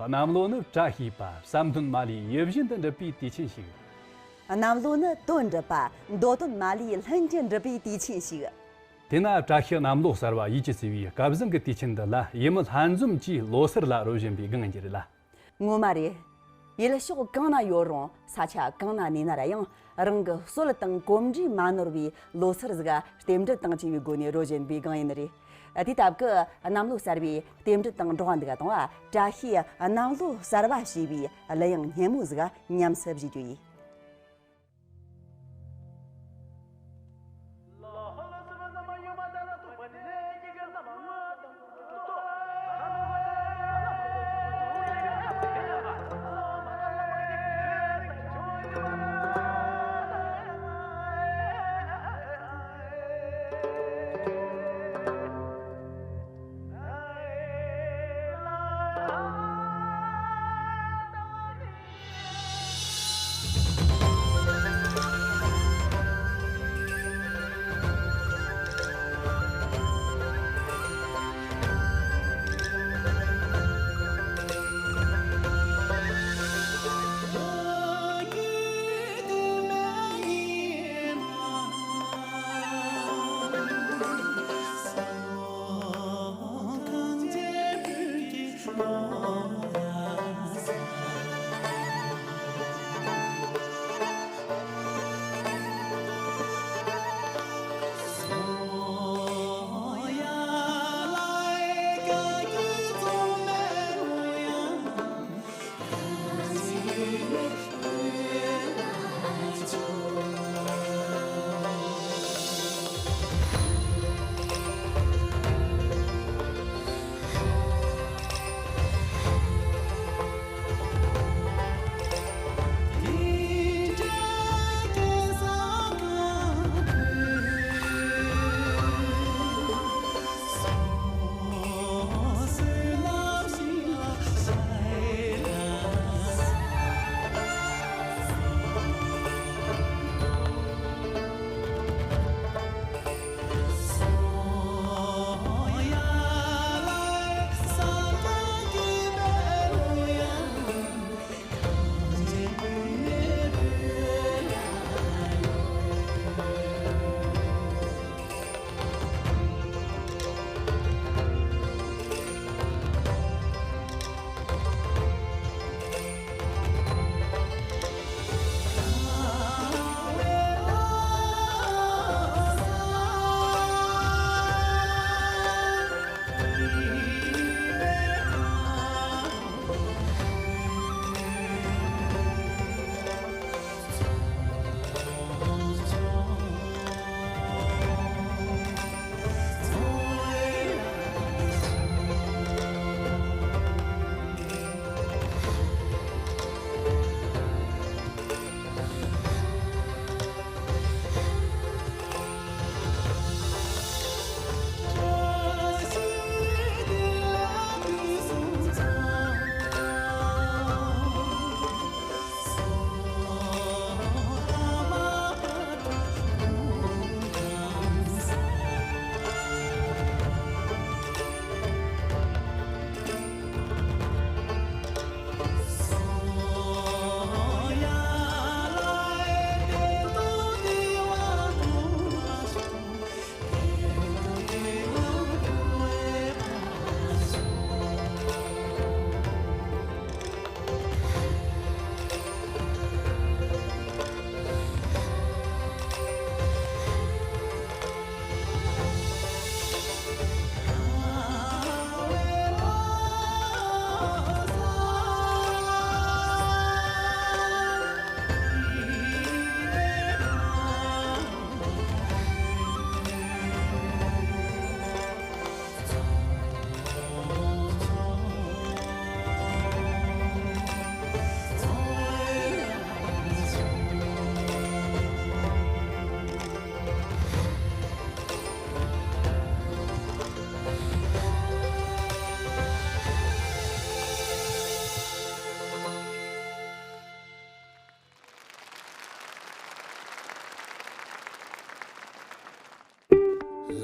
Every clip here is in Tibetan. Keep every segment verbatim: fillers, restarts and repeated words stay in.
གནམ་ལོ་ནི་བཀྲ་ཤིས་པ། བསམ་དོན་མ་ལུས་ཡིད་བཞིན་དུ་འགྲུབ་པའི་དུས་ཆེན་ཞིག་གནམ་ལོ་ནི་དོན་འགྲུབ་པ། འདོད་དོན་མ་ལུས་ལྷུན་གྱིས་འགྲུབ་པའི་དུས་ཆེན་ཞིག་དེས་ན་བཀྲ་ཤིས་གནམ་ལོ་གསར་བ་ཡིད་ཀྱིས་བསུ་བའི་སྐལ་བཟང་གི་དུས་ཆེན་འདི་ལ། ཡུལ་མི་ལྷན་འཛོམས་ཀྱིས་ལོ་སར་ལ་རོལ་བཞིན་པའི་སྒང་རེད་ལ། ངོ་མ་རེད། ཡུལ་ཕྱོགས་གང་ན་ཡོད་རུང་། ས་ཆ་གང་ན་གནས་ན་ར་ཡང་། རང་གི་སྲོལ་དང་གོམས་འདྲིས་མ་ནོར་བའི་ལོ་སར་ཟིག་རྟེན་འབྲེལ་དང་བཅས་པའི་སྒོ་ནས་རོལ་བཞིན་པའི་སྒང་ཡིན་ནི་རེད། དེའི་སྟབས་ཀྱིས་གནམ་ལོ་གསར་བའི་རྟེན་འབྲེལ་དང་འགྲོགས་འདུག་ག་དང་། བཀྲ་ཤིས་གནམ་ལོ་གསར་བ་ཞེས་པའི་གླུ་དབྱངས་སྙན་མོ་ཟིག་ཉམས་སུ་བཞེས་རྒྱུ་ཡིན།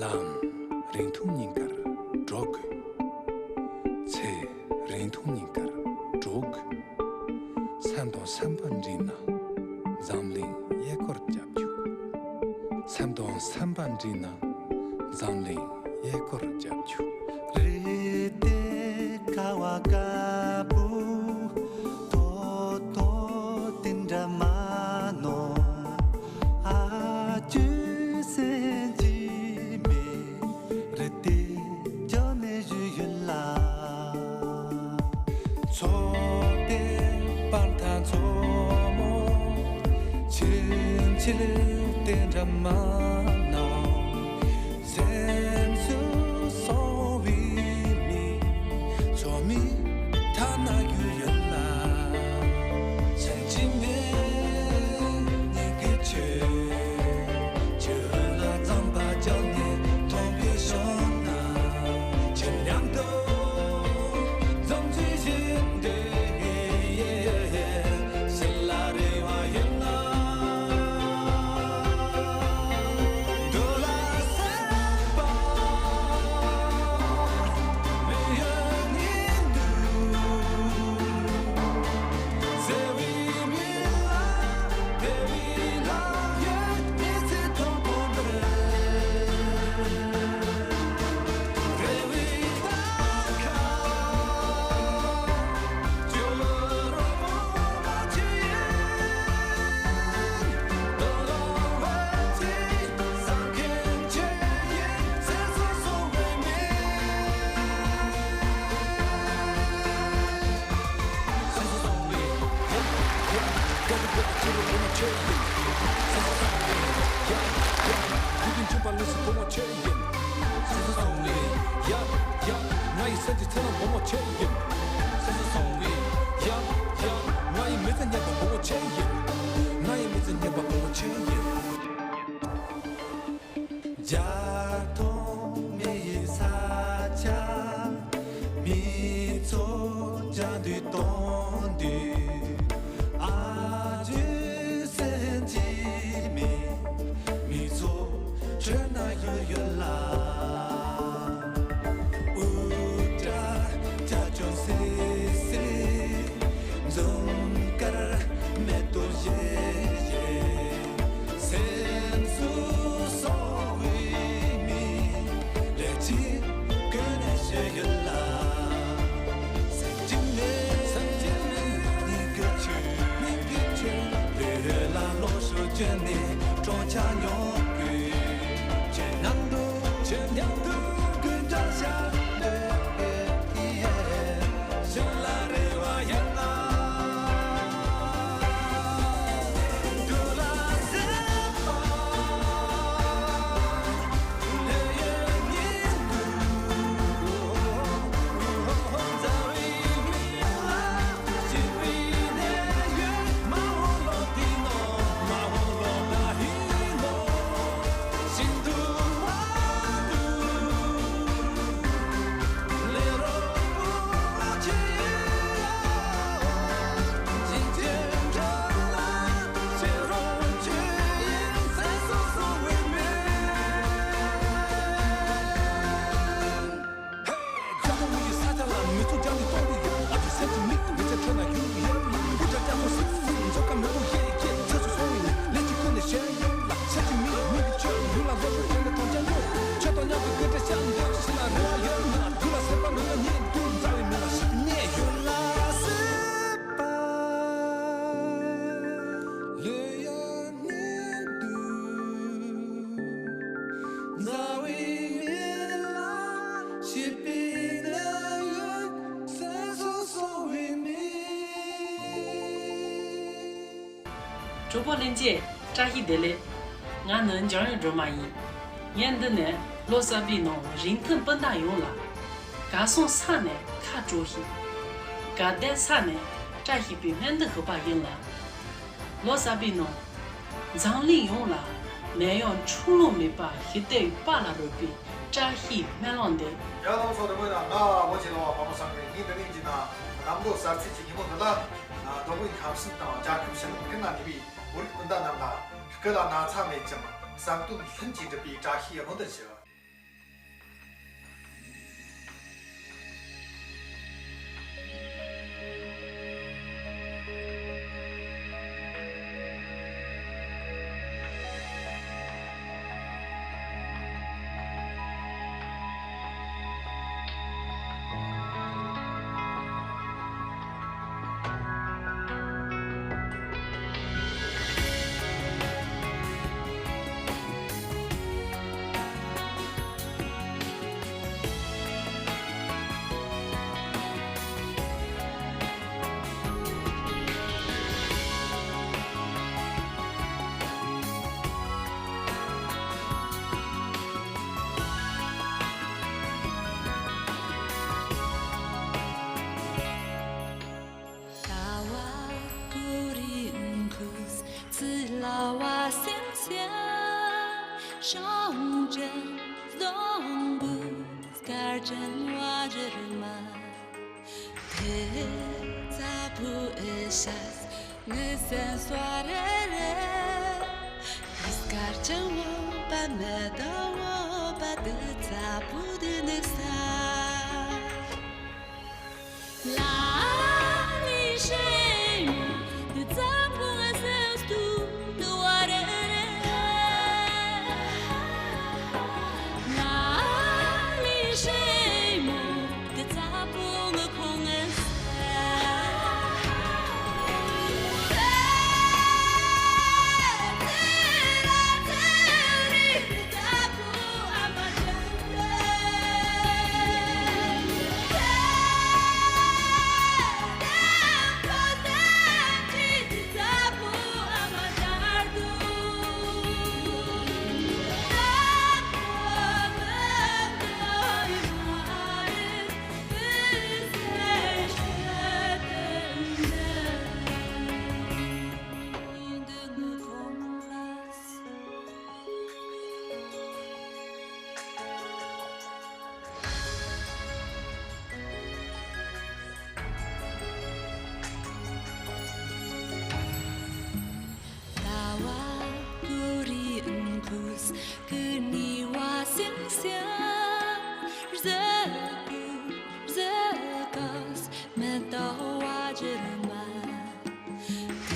ལམ། རིང་ཐུང་གཉིས་ཀར་འགྲོ་དགོས། ཚེ། རིང་ཐུང་གཉིས་ཀར་ སེམས་དང་སེམས་པ་འདྲེས་ན་འཛམ་གླིང་གཡས་སྐོར་རྒྱབ་རྒྱུ། སེམས་དང་སེམས་པ་འདྲེས་ན་འཛམ་གླིང་གཡས་སྐོར་རྒྱབ་རྒྱུ། རེད་དེ་ཀ་བ་དཀར་པོ་ཐོ་ཐོ་དེ་འདྲ་མ་ནོ། ཨ་ཅོ་སེམས་ཀྱི་མེ། རེད་དེ་ཅོ་ནེ་ཞུ་ཡོད་ལ། ཚོགས་དེ་པར་ཐག་མཚོ་མོ། ཆིལ་ཆིལ་དེ་འདྲ་མ་ན། སེམས་སུ་སོང་བའི་མི། ཚོགས་མི་ཐ་ན་རྒྱུ་ཡོད་ལ། སེམས་ཀྱི་མེ་ཉིད་ཀྱི་ཆོས། ཆུ་ལ་རྩམ་པ་བཅག་ནས་མཐོང་བའི་ཞོགས་ན། ཁྱེད་མཉམ་དུ་འཛོམས་ཚུལ་བཞིན་དུ། ཞི་ལ་རེ་བ་ཡིན་ན། འདུ་ལ་སེམས་པ་མི་ཡོད་ཉིད་དུ། རྒྱ་ཐོག་མེ་ཡི་ས་ཆ། མི་ཚོ་བཅར་འདུག་གཏོང་འདུག་ཨ་ཅོ་སེམས་ཀྱི་མེ། མི་ཚོ་ཁྲོད་ན་ཡོད་ཡོད་ལ། འུར་སྒྲ་ཅ་ཅོ་སི་སི། འཛུམ་དཀར་མེ་ཏོག་བཞད་བཞད། སེམས་སུ་སོང་བའི་མི། ལས་ཀྱི་ཀུན་ནས་ཞུ་ཡོད་ལ། སེམས་ཀྱི་མེ། སེམས་ཀྱི་མེ། ཉིད་ཀྱི་ཆུ། ཉིད་ཀྱི་ཆུ། ལུས་ལ་ལོ་ཤུགས་བསྐྱོན་ནས་གྲོང་ཁྱེར་ཉོ་དགོས། ཁྱེད་མཉམ་དུ། ཁྱེད་མཉམ་དུ་ཀུན་ཀྱང་ཤར་འདོད་པའི་ཡེ། ཞི་ལ་རེ་བ་ཡིན་ན། འདུ་ལ་སེམས་པ། གྲོགས་པོ་ལྷན་རྒྱས། བཀྲ་ཤིས་བདེ་ལེགས། ང་ནི་འཇམ་དབྱངས་སྒྲོལ་མ་ཡིན། ངས་འདི་ནས་ལོ་གསར་པའི་ནང་རིང་ཐུང་སྤུན་ཟླ་ཡོངས་ལ། གར་སོང་ས་ནས་ཁ་དྲོ་ཞིག་གར་བསྡད་ས་ནས་བཀྲ་ཤིས་པའི་སྨོན་འདུན་ཞུ་བ་ཡིན་ལ། ལོ་གསར་པའི་ནང་། འཛམ་གླིང་ཡོངས་ལ་ནད་གཡོག་འཁྲུག་ལོང་མེད་པ་ཞི་བདེ་ཡི་དཔལ་ལ་རོལ་བའི་བཀྲ་ཤིས་སྨོན་ལམ་འདེབས། ཡ་ལགས་སོ། དེ་མོ་ཡིན་ན་ང་བོད་ཀྱི་ལོ་བ་ཕག་མོ་བསམ་གྲུབ་ཡིན། འདི་རིང་གི་ན་གནམ་ལོ་གསར་ཚེས་ཀྱི་ཉིན་མོ་འདི་ལ། ཨ། མདོ་དབུས་ཁམས་གསུམ་དང་རྒྱལ་ཁབ་ཕྱི་ནང་ཀུན་ན་གནས་པའི་བོད་རིགས་སྤུན་ཟླ་རྣམས་ལ་སྐུ་ལ་ན་ཚ་མེད་ཅིང་བསམ་དོན་ལྷུན་གྱིས་འགྲུབ་པའི་བཀྲ་ཤིས་སྨོན་འདུན་ཞུ། 上阵总不 སྐར་ཆེན་བ་ཇི་རི་མ། དེ་ཚ་བུ་ཨེ་ཤ་ངི་སེམས་སོ་རེ་རེ། སྐར་ཆེན་བོ་པ་མེ་ཏོག་བོ་པ་དེ་ཚ་བུ་དེ་ནི་ས།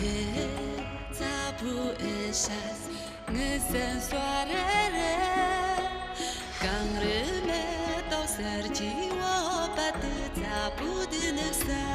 དེ་ཚ་བུ་ཨེ་ཤ་ངི་སེམས་སོ་རེ་རེ། གངས་རི་མེ་ཏོག་གསེར་གྱི་འོད་པ་དེ་ཚ་བུ་དེ་ནི་ས།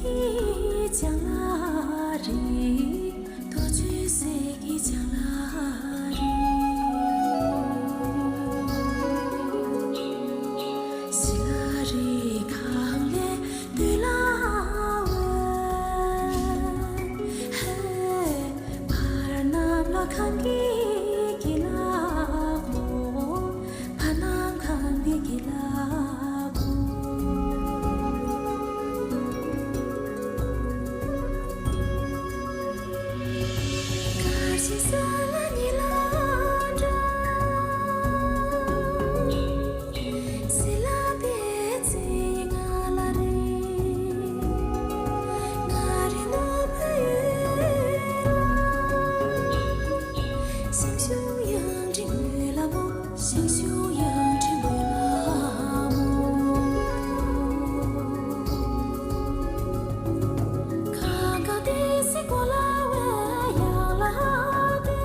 ཀྱི་ལྕང་ལ་རེད། རྡོ་རྗེ་གསེར་གྱི་ལྕང་ལ་རེད། ཤི་ལ་རེ་གང་ལས་འདུལ་ལ་འོས། ཧེ། བར་སྣང་ལ་གང་གི་དགེ་ལགས་མོ། བར་སྣང་གང་གི་དགེ་ལགས་མོ། གར་ཞིག་ས་ལ་ཉི་ལ་འགྲོ། སེ་ལ་པའི་ཚེ་ང་ལ་རེ། ང་རེ་ནོར་བུ་ཡོད་ལ། ཞང་ཞུང་གཡང་འབྲི་མོ་ལ་མོ། ཞང་ཞུང་གཡང་འབྲི་མོ་ལ་མོ། གང་ག་དེ་སི་གོ་ལ་བའི་ཡང་ལ་དེ།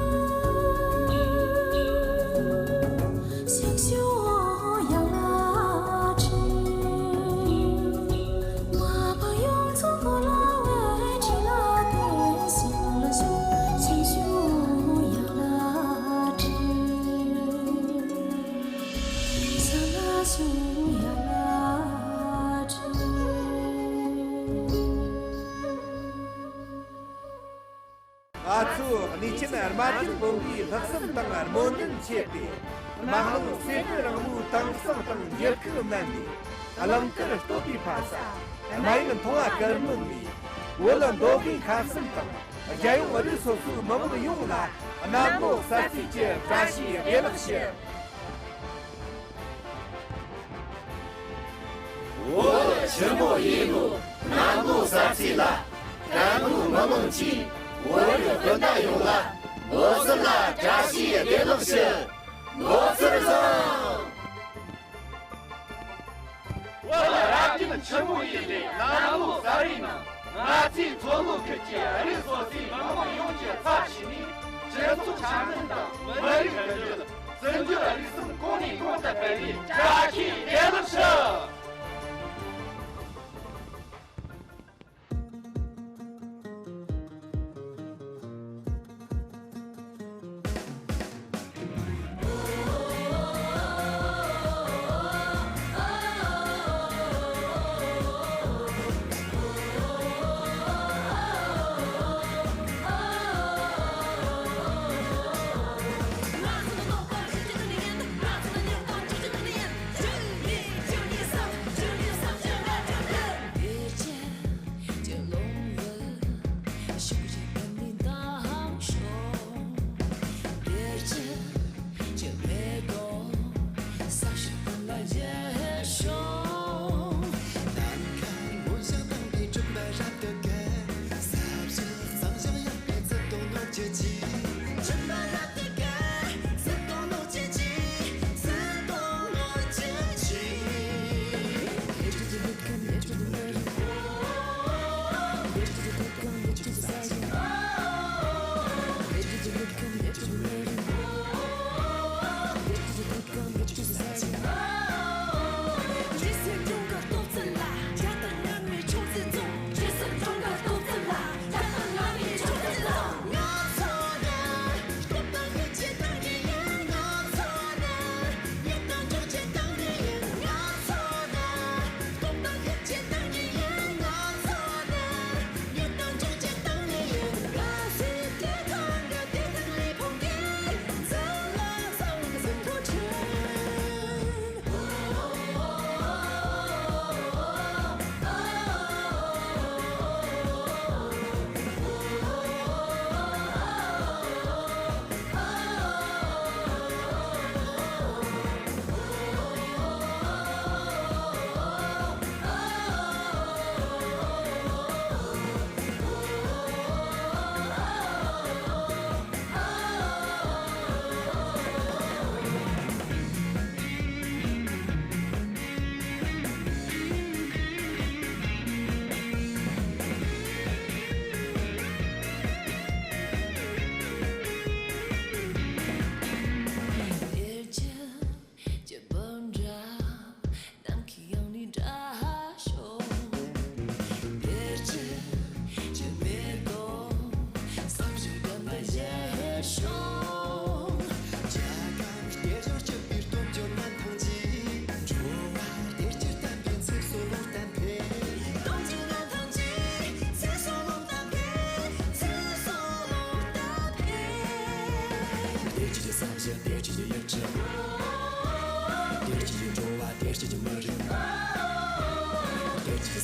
ཞང་ཞུང་གཡང་ལ་ཁྲིད། མ་པ་ཡོངས་སུ་གོ་ལ་བའི་ཁྲི་ལ་དེ། ཞང་ལ་ཞུང་། ཞང་ཞུང་གཡང་ལ་ཁྲིད། ཞང་ཞུང་གཡང་ལ་ཁྲིད། ང་ཚོས་གནས་ཆེན་རྨ་ཆེན་དགོན་པའི་ལྷག་བསམ་དང་སྨོན་འདུན་ཆེད་དུ། དམངས་གླིང་སེ་འབྲུ་རིང་མོའི་དེང་སང་དང་འགྱུར་ཁུག་མནན་ནས། གླིང་དཀར་བསྟོད་པའི་ཕ་ས་རྨ་ཡུལ་མཐོང་བ་དཀར་སྨོན་ནས། བོད་མདོ་དབུས་ཁམས་གསུམ་དང་རྒྱལ་ཡོངས་རིགས་སོ་སོའི་མི་དམངས་ཡོངས་ལ་གནམ་ལོ་གསར་ཚེས་ཀྱི་བཀྲ་ཤིས་བདེ་ལེགས་ཞུ། བོད་ཆེན་མོ་ཡིན་ནོ། གནམ་ལོ་གསར་ཚེས་ལ། ཀན་ལྷོའི་མི་དམངས་ཀྱིས་བོད་རིགས་སྤུན་ཟླ་ཡོངས་ལ་མགོ་སེར་ལ་བཀྲ་ཤིས་བདེ་ལེགས་ཞུ། མགོ་སེར་བཟང་། བོད་རབ་བརྟན་ཆེན་མོ་ཡིན་པའི་གནམ་ལོ་གསར་བའི་ནང་། ང་ཚོའི་མཚོ་ལྷོ་ཁུལ་གྱི་རིགས་སོ་སོའི་མི་དམངས་ཡོངས་ཀྱི་ཚབ་བྱས་ནས། སྤྱི་ཚོགས་འཆམ་མཐུན་དང་མི་རིགས་མཐུན་སྒྲིལ། བཙན་བྱོལ་རིག་གསུམ་གོང་ནས་གོང་དུ་སྤེལ་བའི་བཀྲ་ཤིས་བདེ་ལེགས་ཞུ།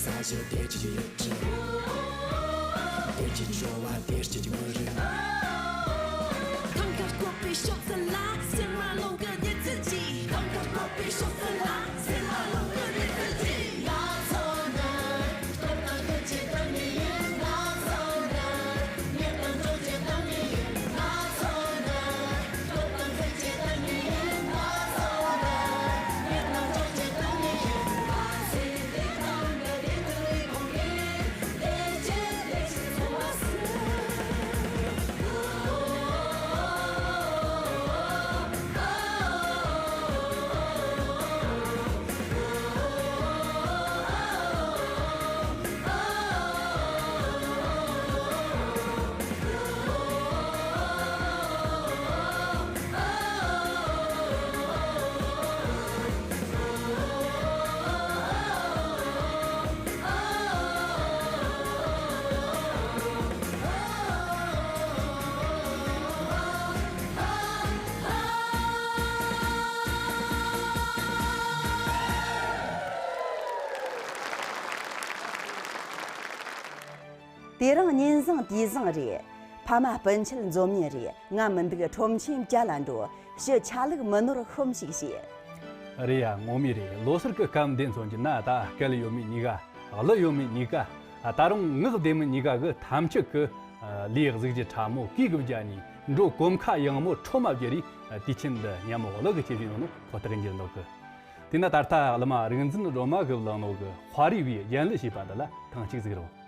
ས་གཞི་དེ་ཅི་ཡོད་ཀྱི། དེ་ཅི་འབྱོར་བ་དེ་ཅི་མི་རིགས། ཐང་དཀར་བཀོད་པའི་ཕྱོགས་ཚུན་ལ་སེར་བ་ལུང་གི་གནས་ཚུལ་གྱིས། ཐང་དཀར་བཀོད་པའི་ཕྱོགས་ཚུན་ལ་སེར་བ་ལུང་གི་གནས་ཚུལ་གྱིས། ང་ཚོ་ནི་སྟོབས་དང་ལྷན་སྐྱེས་དང་ནི་ཡིན། ང་ཚོ་ནི་ཉེས་དང་གྲོགས་ཀྱི་དང་ནི་ཡིན། ང་ཚོ་ནི། དེ་རིང་ཉིན་བཟང་དུས་བཟང་རེད། ཕ་མ་སྤུན་མཆེད་འཛོམས་ཉིན་རེད། ང་མི་འདུག་ཁྲོམ་ཆེན་བརྒྱ་ལ་འགྲོ། ཞུ་ཆ་ལུགས་མི་ནོར་ཤོམ་ཞིག་བྱེད། རེད་ཡ། ངོ་མ་རེད། ལོ་སར་གི་སྐབས་འདི་མཚོན་གྱི་ན། ད་སྐལ་ཡོད་མེད་གཉིས་ཀ། གླུ་ཡོད་མེད་གཉིས་ཀ། ད་རུང་ངག་བདེ་མོ་གཉིས་ཀ་གི་ཐམས་ཅད་གི་ལུས་གཟུགས་ཀྱི་ཕྲ་མོ་གུས་གི་བརྒྱ་ནས་འགྲོ། གོམ་ཁ་ཡངས་མོ་ཁྲོ་མ་བརྒྱབ་རེས་དུས་ཆེན་འདི་མཉམ་མོ་གླུ་གི་ཆེད་བྱུང་ནོ་ཁོ་ཐག་ཡིན་གྱི་འདུག་གི། དེས་ན་ད་ལྟ་གླུ་མ་རིག་འཛིན་སྒྲོལ་མ་གིས་བླངས་ནོ་གི་དཔའ་རིས་པའི་རྒྱན་གླུ་ཞེས་པ་འདི་ལ་ཐེངས་གཅིག་གཟིགས་རོགས།